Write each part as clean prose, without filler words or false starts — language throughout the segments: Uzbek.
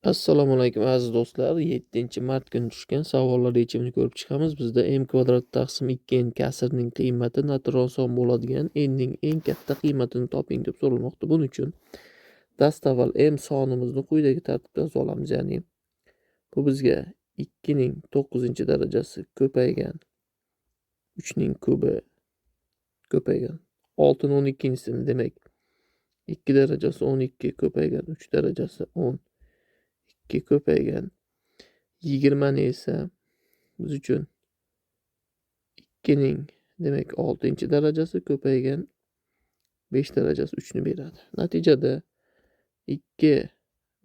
Assalomu alaykum, aziz do'stlar. 7-mart kuni tushgan savollar yechimini ko'rib chiqamiz. Bizda m kvadrat taqsim 2 n kasrining qiymati natural son bo'ladigan n ning eng katta qiymatini toping deb so'ralmoqda. Buning uchun dastavval m sonimizni quyidagi tartibda yoza olamiz. Ya'ni bu bizga 2 ning 9-darajasi ko'paygan 3 ning kubi ko'paygan 6 ning 12-sini, demak 2 darajasi 12 ko'paygan 3 darajasi 10 2 ko'paygan 20 ni esa biz uchun 2 ning, demak, 6-darajasi ko'paygan 5 darajasi 3 ni beradi. Natijada 2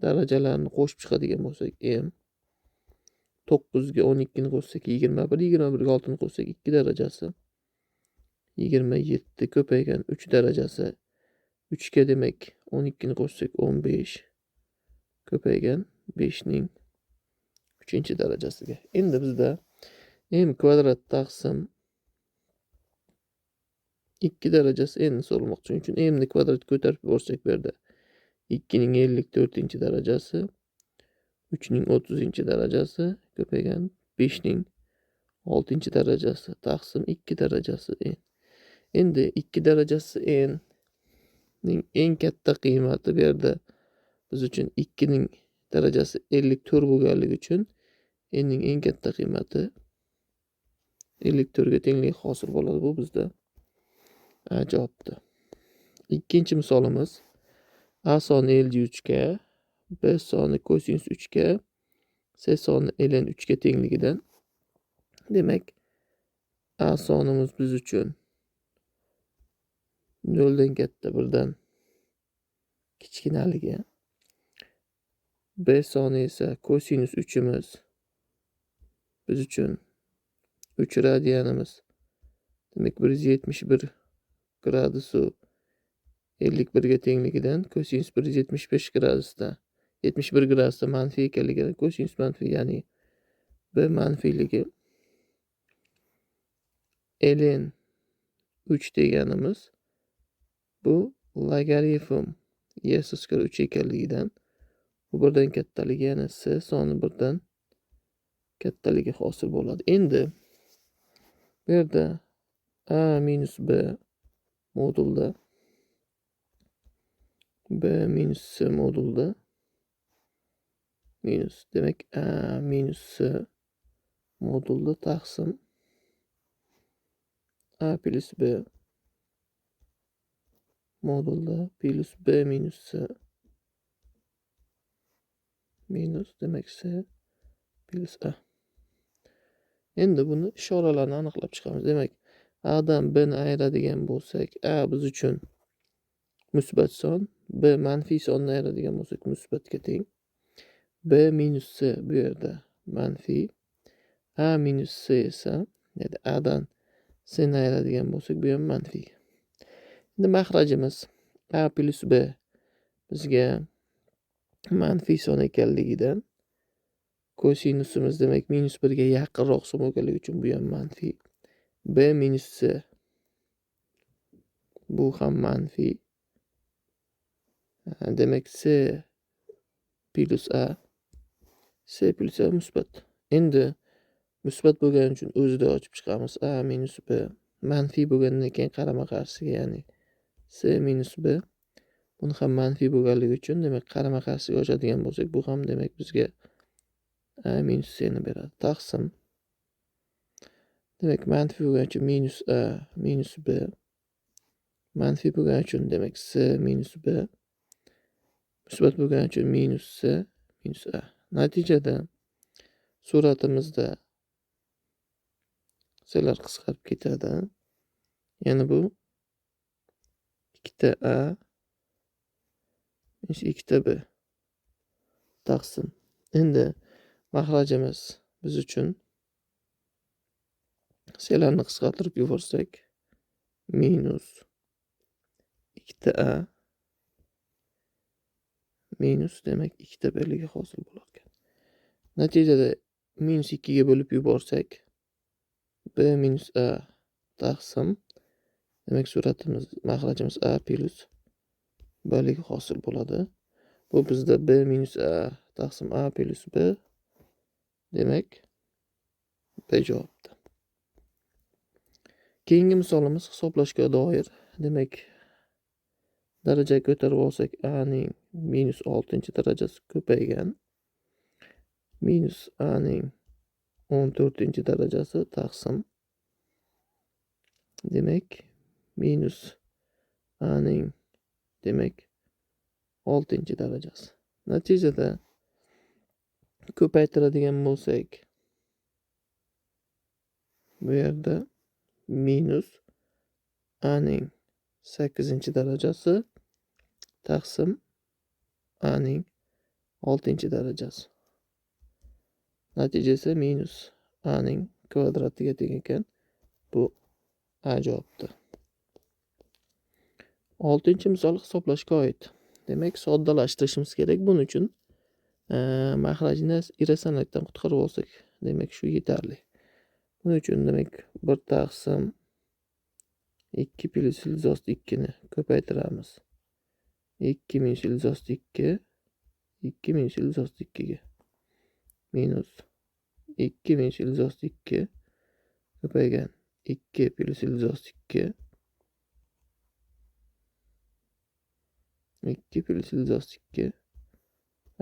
darajalarni qo'shib chiqadigan bo'lsak, m 9 ga 12 ni qo'shsak 21, 21 ga 6 ni qo'shsak 2 darajasi 27 ko'paygan 3 darajasi 3 ga, demak, 12 ni qo'shsak 15 ko'paygan 5 ning 3-darajasiga. Endi bizda m kvadrat taqsim 2 darajasi n so'ralmoqda. Shuning uchun m ni kvadrat ko'tarib yuborsak, bu yerda 2 ning 54-darajasi 3 ning 30-darajasi ko'paygan 5 ning 6-darajasi taqsim 2 darajasi n. Endi 2 darajasi n ning eng katta qiymati bu yerda biz uchun 2 ning darajasi 54 bo'lganligi uchun n ning eng katta qiymati 54 ga tengligi hosil bo'ladi. Bu bizda A javobda. Ikkinchi misolimiz: A soni Lg 3 ga, B soni kosinus 3 ga, C soni ln 3 ga tengligidan, demak, A sonimiz biz uchun 0 dan katta, 1 dan kichkinaligi, B soni esa kosinus 3imiz biz uchun 3 radianimiz, demak, 171 gradusu 51 ga tengligidan kosinus 175 gradusda, 71 gradusda manfiy ekanligidan kosinus manfiy, ya'ni B manfiyligi, ln 3 deganimiz bu logaritm e asosiga 3 ekanligidan bu 1 dan kattaligi, ya'ni C soni 1 dan kattaligi hosil bo'ladi. Endi bu yerda A minus B modulda B minus C modulda minus, demak, A minus C modulda taqsim A plus B modulda plus B minus C minus, demak, C plus A. Endi buni ishoralarni aniqlab chiqamiz. Demak, A dan B ni ayiradigan bo'lsak, A biz uchun musbat son, B manfiy sonni ayiradigan bo'lsak, musbatga teng. B minus C bu yerda manfiy. A minus C esa, ya'ni A dan C ni ayiradigan bo'lsak, bu ham manfiy. Endi maxrajimiz A plus B bizga manfiy son ekanligidan kosinusimiz, demak, minus 1 ga yaqinroq son bo'lganligi uchun bu ham manfiy. B minus C bu ham manfiy. Demak, C plus A, C plus A musbat. Endi musbat bo'lgani uchun o'zida ochib chiqamiz. A minus B manfiy bo'lgandan keyin qarama-qarshisiga, ya'ni C minus B, buni ham manfiy bo'lganligi uchun, demak, qarama-qarshisiga ochadigan bo'lsak, bu ham, demak, bizga A minus C ni beradi. Taqsim. Demak, manfiy bo'lgani uchun minus A minus B, manfiy bo'lgani uchun, demak, C minus B, musbat bo'lgani uchun minus C minus A. Natijada suratimizda C'lar qisqarib ketadi. Ya'ni bu ikkita A minus ikkita B taqsim. Endi maxrajimiz biz uchun C'larni qisqartirib yuborsak, minus ikkita A minus, demak, ikkita B'ligi hosil bo'lar ekan. Natijada minus 2 ga bo'lib yuborsak, B minus A taqsim, demak, suratimiz maxrajimiz A plus B'ligi hosil bo'ladi. Bu bizda B minus A taqsim a plyus b, demak b javobda. Keyingi misolimiz hisoblashga doir. Demak, daraja ko'tarib olsak, a ning minus 6-darajasi ko'paygan minus a ning 14-darajasi taqsim, demak minus a ning demak 6-darajasi. Natijada ko'paytiradigan bo'lsak, bu yerda minus a ning 8-darajasi taqsim a ning 6-darajasi. Natijasi minus a ning kvadratiga teng ekan. Bu a javobda. 6-misol hisoblashga oid. Demak, soddalashtirishimiz kerak. Buning uchun mahrajni irratsionallikdan qutqarib olsak, demak shu yetarli. Buning uchun demak 1 taqsim 2 plyus ildiz osti 2 ni ko'paytiramiz. 2 minus ildiz osti 2, 2 minus ildiz osti 2 ga minus 2 minus ildiz osti 2 ko'paygan 2 plyus ildiz osti 2, 2 plyus ildiz osti 2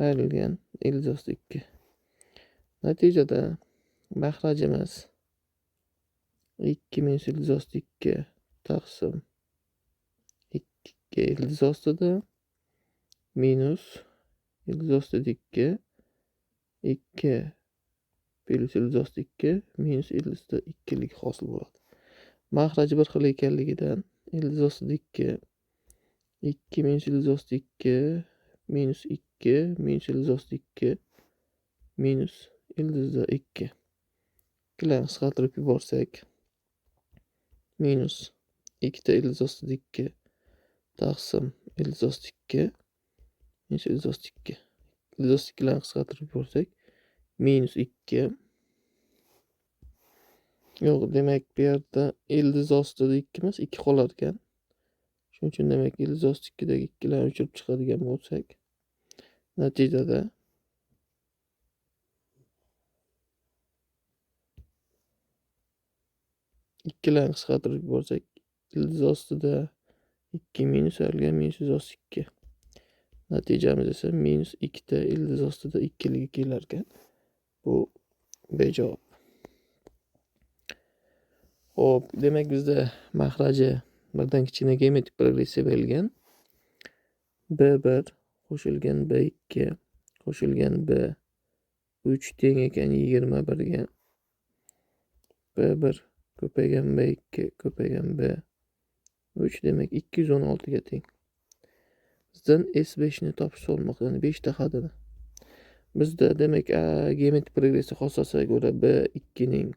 ayrilgan ildiz osti 2. Natijada mahrajimiz 2 minus ildiz osti 2 taqsim 2 ildiz ostida minus ildiz ostida 2, 2 plyus ildiz osti 2 minus ildiz ostida 2lik hosil bo'ladi. Mahraji bir xil ekanligidan ildiz ostida 2, 2 minus ildiz osti 2 minus 2 minus ildiz osti 2 minus ildizda 2. Ikkilarni qisqartirib yuborsak, minus 2 ta ildiz ostida 2 taqsim ildiz osti 2 minus ildiz osti 2. Ildiz osti 2larni qisqartirib yuborsak, minus 2. Yo'q, demak bu yerda ildiz ostida 2 emas, 2 qolar ekan. Shuning uchun demak ildiz osti 2dagi 2larni o'chirib chiqadigan bo'lsak, natijada ikkilarni qisqartirib yuborsak, ildiz ostida 2 minus ayrilgan minus ildiz osti 2. Natijamiz esa minus 2 ta ildiz ostida 2ligi kelar ekan. Bu B javob. Xo'p, demak bizda mahraji birdan kichkina geometrik progressiya berilgan. B1 qo'shilgan B2 qo'shilgan B3 teng ekan 21 ga. B1 ko'paygan B2 ko'paygan B3 demak 216 ga teng. Bizdan S5 ni topish so'ralmoqda, ya'ni 5 ta hadini. Bizda demak geometrik progressiya xossasiga ko'ra B2 ning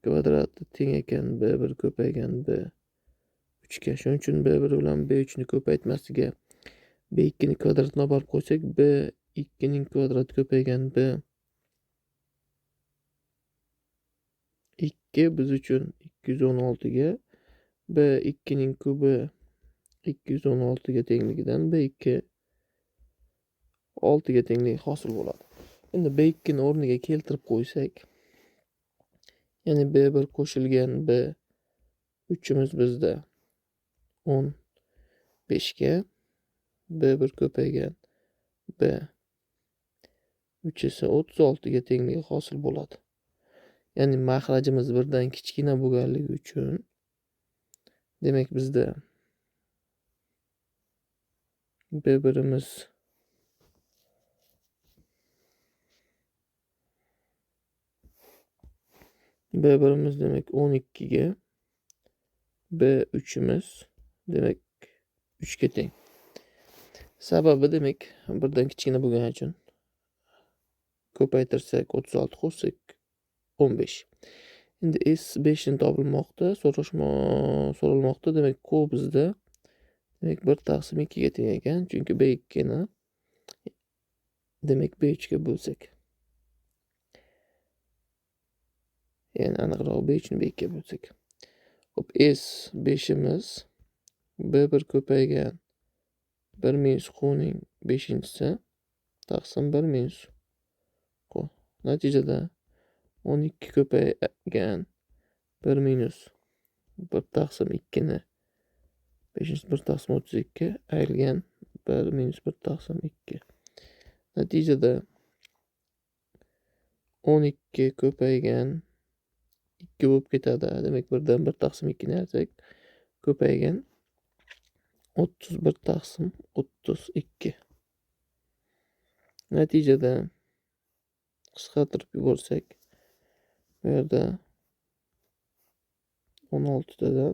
kvadrati teng ekan B1 ko'paygan B3 ga. Shuning uchun B1 bilan B3 ni ko'paytmasiga B2 ni kvadratini olib borib qo'ysak, B2 ning kvadrati ko'paygan B2 biz uchun 216 ga, B2 ning kubi 216 ga tengligidan B2 6 ga tengligi hosil bo'ladi. Endi B2 ni o'rniga keltirib qo'ysak, ya'ni B1 qo'shilgan B3imiz bizda 15 ga, B1 ko'paygan B3 esa 36 ga tengligi hosil bo'ladi. Ya'ni mahrajimiz birdan kichkina bo'lganligi uchun demak bizda B1imiz demak 12 ga, B3imiz demak 3 ga teng. Sababi demak birdan kichkina bo'lgani uchun ko'paytirsak 36 qo'shsak 15. Endi S5 ni topilmoqda, so'ralmoqda. Demak Q bizda demak 1 taqsim 2 ga teng ekan, chunki B2 ni demak B3 ga bo'lsak. Ya'ni aniqroq B3 ni B2 ga bo'lsak. Xo'p, S5imiz B1 ko'paygan 1 minus Q ning 5-inchisi taqsim 1 minus q. Natijada 12 ko'paygan 1 minus 1 taqsim 2 ni 5 1 taqsim 32 ayrilgan 1 minus 1 taqsim 2. Natijada 12 ko'paygan 2 bo'lib ketadi. Demak, 1dan 1 taqsim 2 ni ayirsak, ko'paygan 31 taqsim 32. Natijada qisqartirib yuborsak, bu yerda 16 tadan,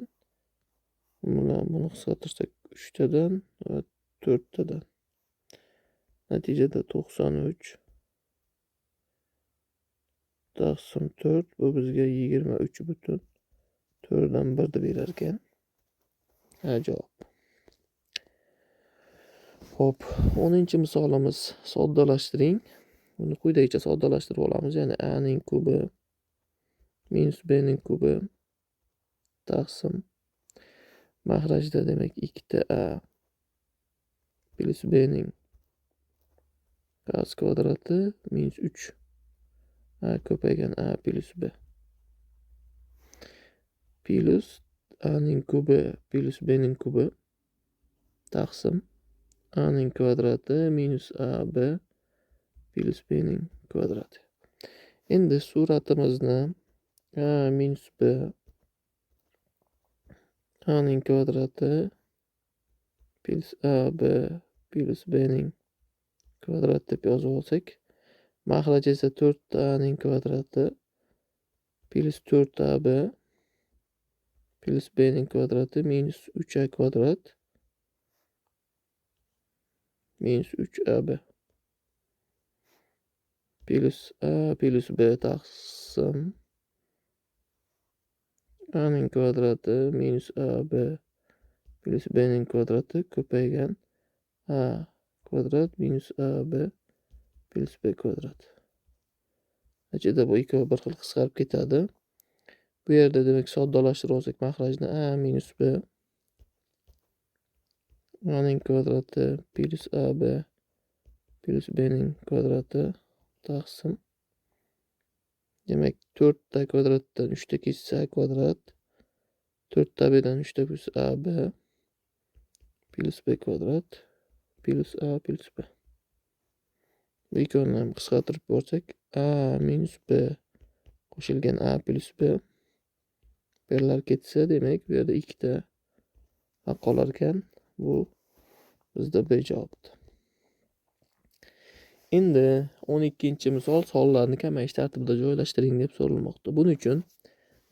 buni qisqartirsak 3 tadan va 4 tadan. Natijada 93 taqsim 4, bu bizga 23,4 deb berar ekan. Javob. Xo'p, 10-misolimiz soddalashtiring. Buni quyidagicha soddalashtirib olamiz. Ya'ni a ning kubi minus b ning kubi taqsim mahrajda demak 2 a plus b ning kvadrati minus 3 a ko'paygan a plus b plus a ning kubi plus b ning kubi taqsim a ning kvadrati minus a b plus b ning kvadrati. Endi suratimizni a minus b a ning kvadrati plus a b plus b ning kvadrati deb yozib olsak, mahraj esa 4 a ning kvadrati plus 4 a b plus b ning kvadrati minus 3 a kvadrat minus 3 a b plus a plus b taqsim a ning kvadrati minus a b plus b ning kvadrati ko'paygan a kvadrat minus a b plus b kvadrat. Natijada bu ikkovi bir xil qisqarib ketadi. Bu yerda demak soddalashtirib olsak mahrajni a minus b a ning kvadrati plus a b plus b ning kvadrati taqsim demak 4 ta kvadratdan 3 ta kessa a kvadrat, 4 ta b dan 3 ta plus a b plus b kvadrat plus a plus b. Bu ikkovini ham qisqartirib borsak a minus b qo'shilgan a plus b birlar ketsa, demak bu yerda 2 ta a qolar ekan. Bu bizda B javobdi. Endi 12-misol sonlarni kamayish tartibida joylashtiring deb so'ralmoqda. Buning uchun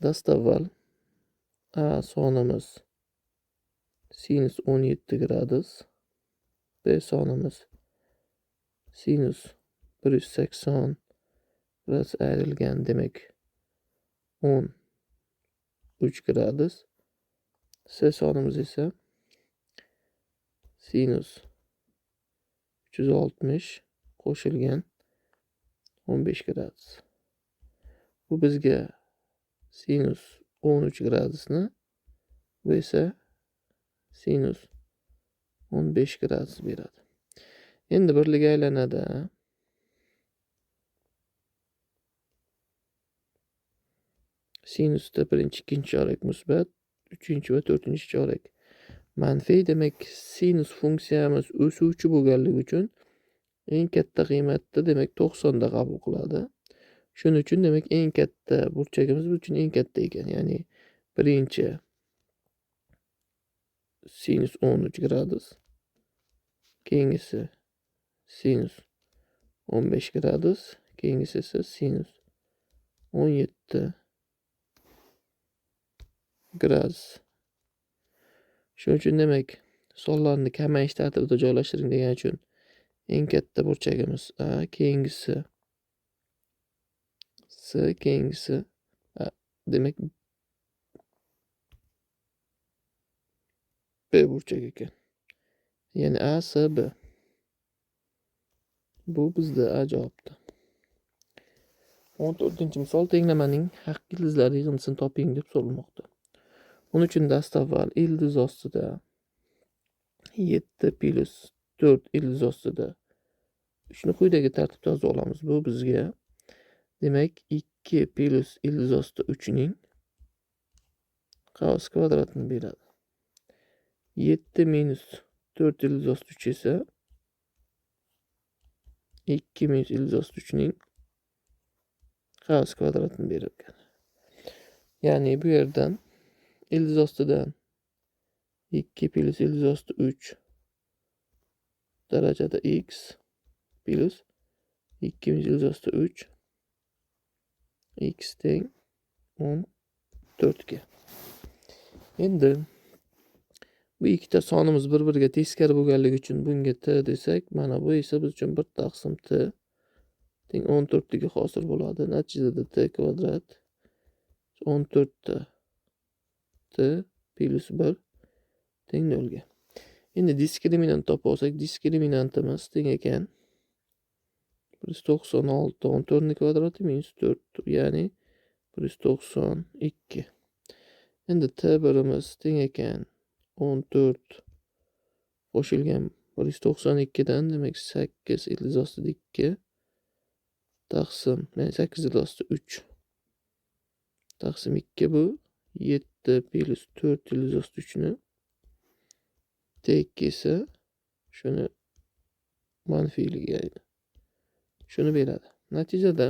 dastavval a sonimiz sinus 17 gradus, b sonimiz sinus 180 gradus ayrilgan, demak 13 gradus, c sonimiz esa sinus 360 qo'shilgan 15 gradus. Bu bizga sinus 13 gradusni, bu esa sinus 15 gradus beradi. Endi birlik aylanadi. Sinusda birinchi, ikkinchi chorak musbat, uchinchi va to'rtinchi chorak manfiy. Demak, sinus funksiyamiz o'suvchi bo'lganligi uchun eng katta qiymatni demak 90 da qabul qiladi. Shuning uchun demak eng katta burchagimiz bu uchun eng katta ekan. Ya'ni birinchi sinus 13 gradus, keyingisi sinus 15 gradus, keyingisi esa sinus 17 gradus. Shuning uchun demak sonlarni kamayish tartibida joylashtiring degani uchun eng katta burchagimiz a, keyingisi c, keyingisi a, demak b burchak ekan. Ya'ni a, c, b. Bu bizda a javobdi. 14-misol tenglamaning haqiqiy ildizlari yig'indisini toping deb so'ralmoqda. Buning uchun dastavval ildiz ostida 7 plus 4 ildiz ostida 3 ni quyidagi tartibda yoza olamiz. Bu bizga demak 2 plyus ildiz osti 3 ning qavs kvadratini beradi. 7 minus 4 ildiz osti 3 esa 2 minus ildiz osti 3 ning qavs kvadratini berar ekan. Ya'ni bu yerdan ildiz ostidan 2 plyus ildiz osti 3 darajada x plyus 2 minus ildiz osti 3 x teng 14 ga. Endi bu ikkita sonimiz bir-biriga teskari bo'lganligi uchun bunga t desak, mana bu esa biz uchun 1 taqsim t teng 14 ligi hosil bo'ladi. Natijada t kvadrat 14 ta t plyus 1 teng 0 ga. Endi diskriminant topib olsak, diskriminantimiz teng ekan 196 14 ning kvadrati minus 4, ya'ni 192. Endi t1imiz teng ekan 14 qo'shilgan 192 dan, demak 8 ildiz ostida 2 taqsim, ya'ni 8 ildiz ostida 3 taqsim 2, bu 7 plyus 4 ildiz osti 3 ni t2 esa shuni manfiyligi, ya'ni shuni beradi. Natijada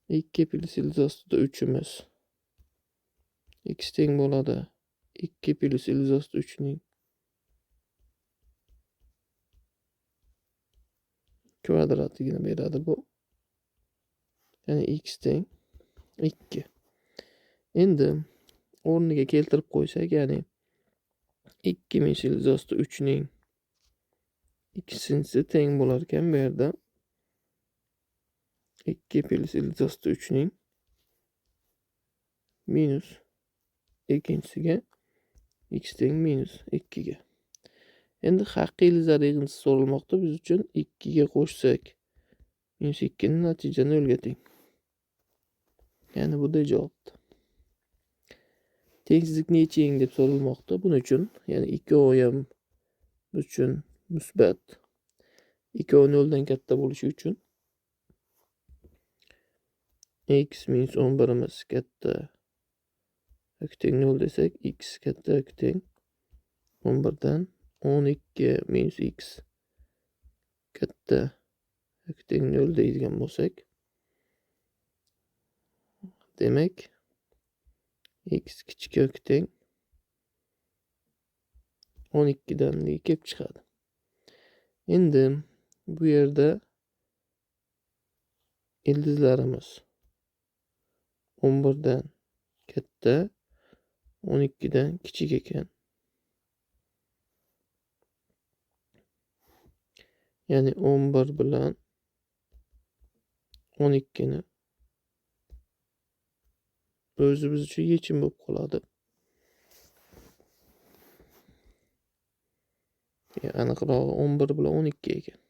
2 plyus ildiz ostida 3imiz x teng bo'ladi 2 plyus ildiz osti 3 ning kvadratigini beradi bu. Ya'ni x teng 2. Endi o'rniga keltirib qo'ysak, ya'ni 2 minus ildiz osti 3 ning ikkinchisi teng bo'lar ekan bu yerda 2 plyus ildiz osti 3 ning minus ikkinchisiga x teng minus 2 ga. Endi haqiqiy ildizlar yig'indisi so'ralmoqda. Biz uchun 2 ga qo'shsak minus 2 ni natija 0 ga teng. Ya'ni bu da javobdir. Tengsizlikni yeching deb so'ralmoqda. Buning uchun, ya'ni 2 ham biz uchun musbat, 2 0 dan katta bo'lishi uchun x minus 11imiz katta yoki teng 0 desak, x katta yoki teng 11 dan 12 minus x katta yoki teng 0 deydigan bo'lsak, demak x kichik yoki teng 12 dan kelib chiqadi. Endi bu yerda ildizlarimiz 11 dan katta, 12 dan kichik ekan. Ya'ni 11 bilan 12 ni o'zi biz uchun yechim bo'lib qoladi. Aniqrog'i 11 bilan 12 ekan.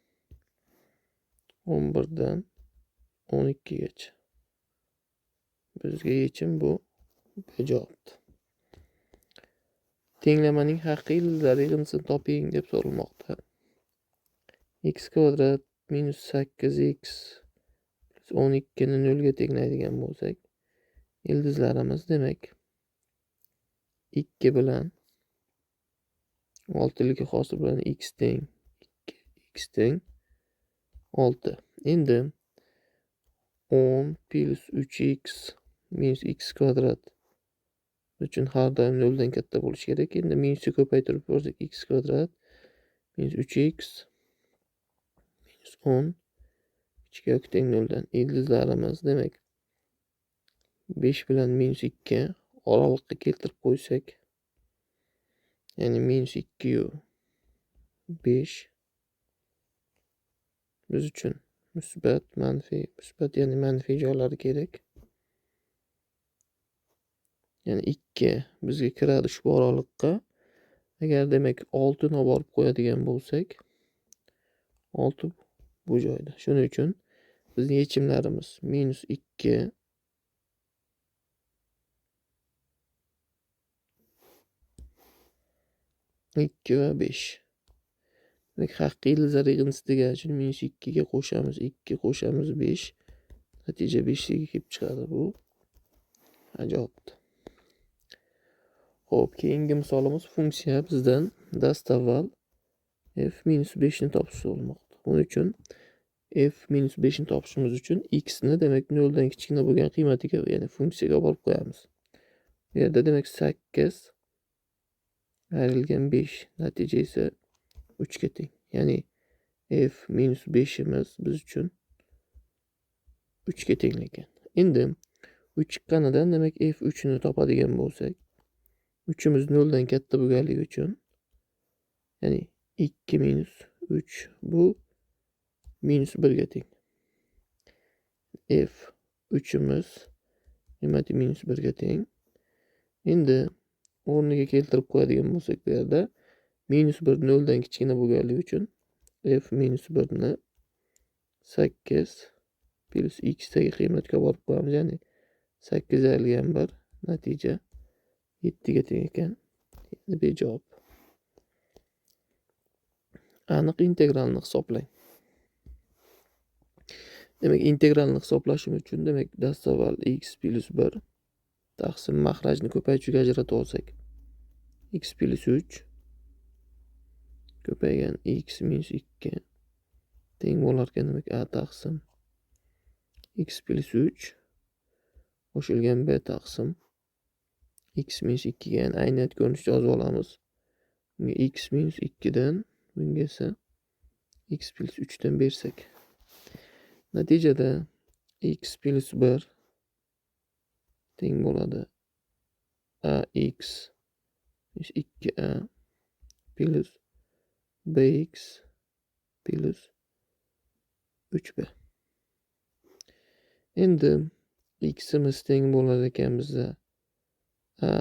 11 dan 12 gacha. Bizga yechim bu javobdir. Tenglamaning haqiqiy ildizlar yig'indisini toping deb so'ralmoqda. X kvadrat minus 8x plus 12 ni 0 ga tenglaydigan bo'lsak, ildizlarimiz demak 2 bilan 6 ligi hosil bilan x teng 2, x teng 6. Endi 10 plus 3x minus x kvadrat uchun har doim 0 dan katta bo'lishi kerak. Endi minusni ko'paytirib ko'rsak, x kvadrat minus 3x minus 10 kichik yoki teng 0 dan. Ildizlarimiz demak 5 bilan minus 2 oraliqqa keltirib qo'ysak, ya'ni minus 2 yu 5 biz uchun musbat, manfiy, musbat, ya'ni manfiy joylari kerak. Ya'ni 2 bizga kiradi ushbu oraliqqa. Agar demak 6 ni olib borib qo'yadigan bo'lsak, 6 bu joyda. Shuning uchun bizning yechimlarimiz minus 2 2 va 5. Demak, haqiqiy ildizlar yig'indisi degani uchun minus 2 ga qo'shamiz 2 qo'shamiz 5. Natija 5 ga kelib chiqadi. Bu javobdir. Xo'p, keyingi misolimiz funksiya bizdan dastavval f minus 5 ni topish so'ralmoqda. Buning uchun f minus 5 ni topishimiz uchun x ni demak 0 dan kichkina bo'lgan qiymatiga, ya'ni funksiyaga olib qo'yamiz. Bu yerda demak 8 ayrilgan 5, natija esa 3 ga teng. Ya'ni f minus 5imiz biz uchun 3 ga teng ekan. Endi 3 chiqqanidan demak f 3 ni topadigan bo'lsak, 3imiz 0 dan katta bo'lganligi uchun, ya'ni 2 minus 3 bu minus 1 ga teng. F 3imiz qiymati minus 1 ga teng. Endi o'rniga keltirib qo'yadigan bo'lsak, bu yerda minus 1 0 dan kichkina bo'lganligi uchun f minus 1 ni 8 plus x dagi qiymatga borib qo'yamiz, ya'ni 8 ayrilgan 1, natija 7 ga teng ekan. Endi B javob. Aniq integralni hisoblang. Demak, integralni hisoblashim uchun demak dastavval x plus 1 taqsim mahrajni ko'paytuvchiga ajratib olsak, x plus 3 ko'paygan x minus 2 teng bo'lar ekan demak a taqsim x plus 3 qo'shilgan b taqsim x minus 2 ga, ya'ni ayniyat ko'rinishda yozib olamiz. Bunga x minus 2 dan, bunga esa x plus 3 dan bersak, natijada x plus 1 teng bo'ladi ax minus 2a plus bx plus 3b. Endi x'imiz teng bo'lar ekan bizda a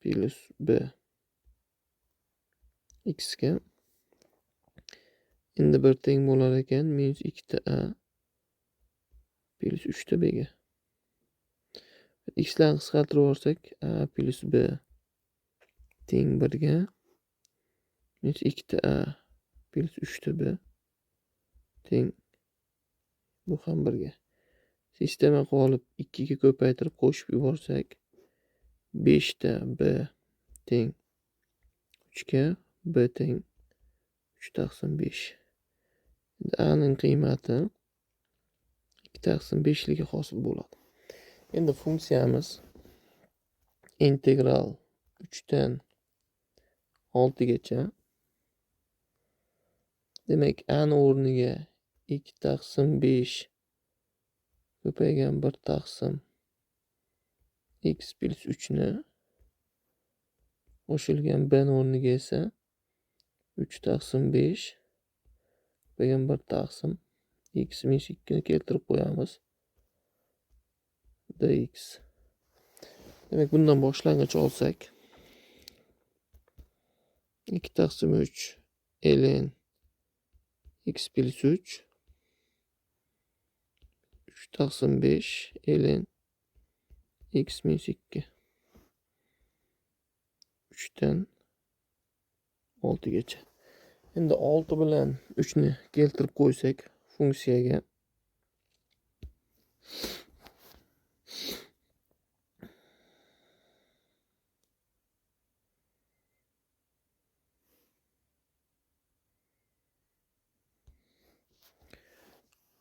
plus b x ga. Endi 1 teng bo'lar ekan minus 2 ta a plus 3 ta b ga. X larni qisqartirib yuborsak, a plus b teng 1 ga, minus 2 ta a plus 3 ta b teng bu ham 1 ga. Sistema qilib olib 2 ga ko'paytirib qo'shib yuborsak, 5 ta b teng 3 ga, b teng 3 taqsim 5. Endi a ning qiymati 2 taqsim 5 ligi hosil bo'ladi. Endi funksiyamiz integral 3 dan 6 gacha. Demak, a ni o'rniga 2 taqsim 5 ko'paygan 1 taqsim x plus 3 ni qo'shilgan b ni o'rniga esa 3 taqsim 5 ko'paygan 1 taqsim x minus 2 ni keltirib qo'yamiz dx. Demak, bundan boshlang'ich olsak, 2 taqsim 3 ln x plus 3 3 taqsim 5 ln x minus 2 3 dan 6 gacha. Endi 6 bilan 3 ni keltirib qo'ysak funksiyaga,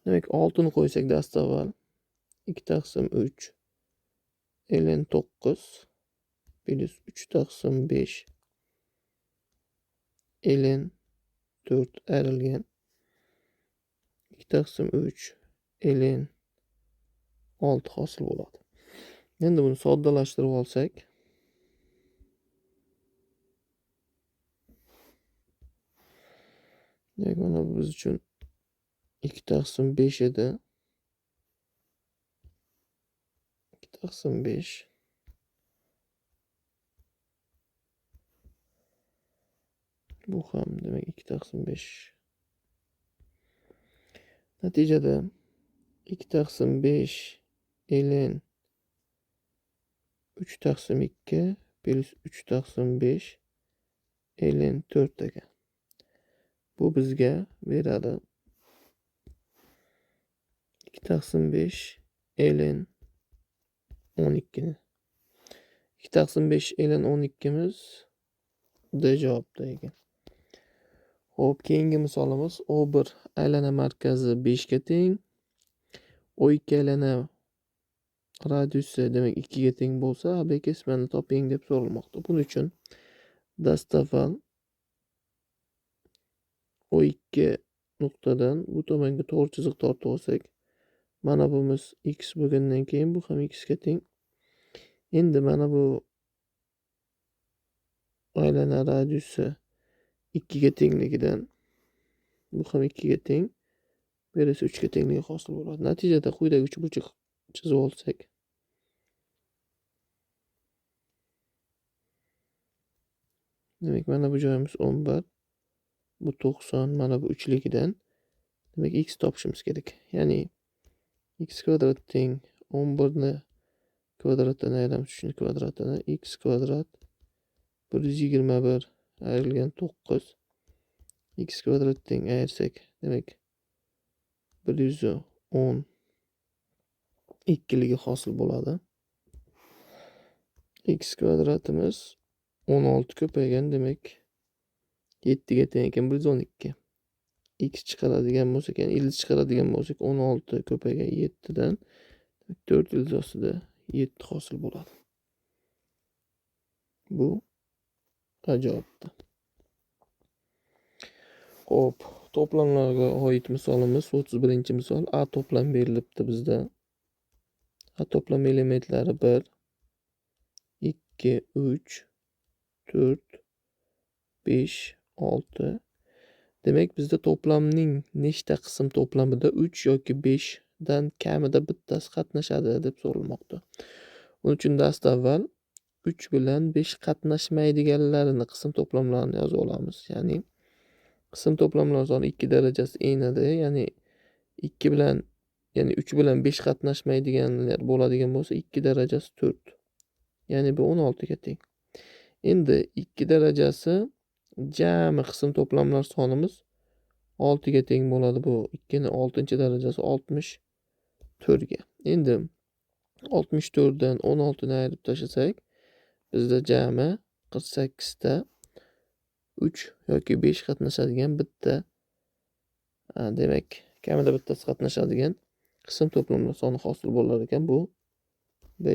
demak 6 ni qo'ysak dastavval 2 taqsim 3 ln 9 plus 3 taqsim 5 ln 4 ayrilgan 2 taqsim 3 ln 6 hosil bo'ladi. Endi buni soddalashtirib olsak, demak mana bu biz uchun 2 taqsim 5 edi. 2 taqsim 5 bu ham demak 2 taqsim 5. Natijada 2 taqsim 5 ln 3 taqsim 2 plus 3 taqsim 5 ln 4 ekan. Bu bizga beradi 2 taqsim 5 ln 12 ni. 2 taqsim 5 ln 12miz D javobda ekan. Xo'p, keyingi misolimiz O1 aylana markazi 5 ga teng, O2 aylana radiusi demak 2 ga teng bo'lsa, AB kesmani toping deb so'ralmoqda. Buning uchun dastavval O2 nuqtadan bu tomonga to'g'ri chiziq tortib olsak, mana bimiz x bo'lgandan keyin bu ham x ga teng. Endi mana bu aylana radiusi 2 ga tengligidan bu ham 2 ga teng, bu esa 3 ga tengligi hosil bo'ladi. Natijada quyidagi uchburchak chizib olsak, demak mana bu joyimiz 11, bu 90, mana bu 3ligidan demak x topishimiz kerak. Ya'ni x kvadrat teng 11 ni kvadratdan ayiramiz 3 ni kvadratini, x kvadrat 121 ayrilgan 9, x kvadrat teng ayirsak demak 112ligi hosil bo'ladi. X kvadratimiz 16 ko'paygan demak 7 ga teng ekan 112. X chiqaradigan bo'lsak, ya'ni ildiz chiqaradigan bo'lsak 16 ko'paygan 7 dan 4 ildiz ostida 7 hosil bo'ladi. Bu javobda. Xo'p, to'plamlarga oid misolimiz 31-misol. A to'plam berilibdi bizda. A to'plam elementlari 1, 2, 3, 4, 5, 6. Demak, bizda to'plamning nechta qism to'plamida 3 yoki 5 dan kamida bittasi qatnashadi deb so'ralmoqda. Buning uchun dastavval 3 bilan 5 qatnashmaydiganlarini qism to'plamlarini yozib olamiz. Ya'ni qism to'plamlar soni 2 darajasi n edi. Ya'ni 2 bilan, ya'ni 3 bilan 5 qatnashmaydiganlar bo'ladigan bo'lsa 2 darajasi 4. Ya'ni bu 16 ga teng. Endi 2 darajasi jami qism to'plamlar sonimiz 6 ga teng bo'ladi. Bu 2 ni 6-darajasi 64 ga. Endi 64 dan 16 ni ayirib tashlasak, bizda jami 48 ta 3 yoki 5 qatnashadigan bitta, demak kamida bittasi qatnashadigan qism to'plamlar soni hosil bo'lar ekan. Bu B.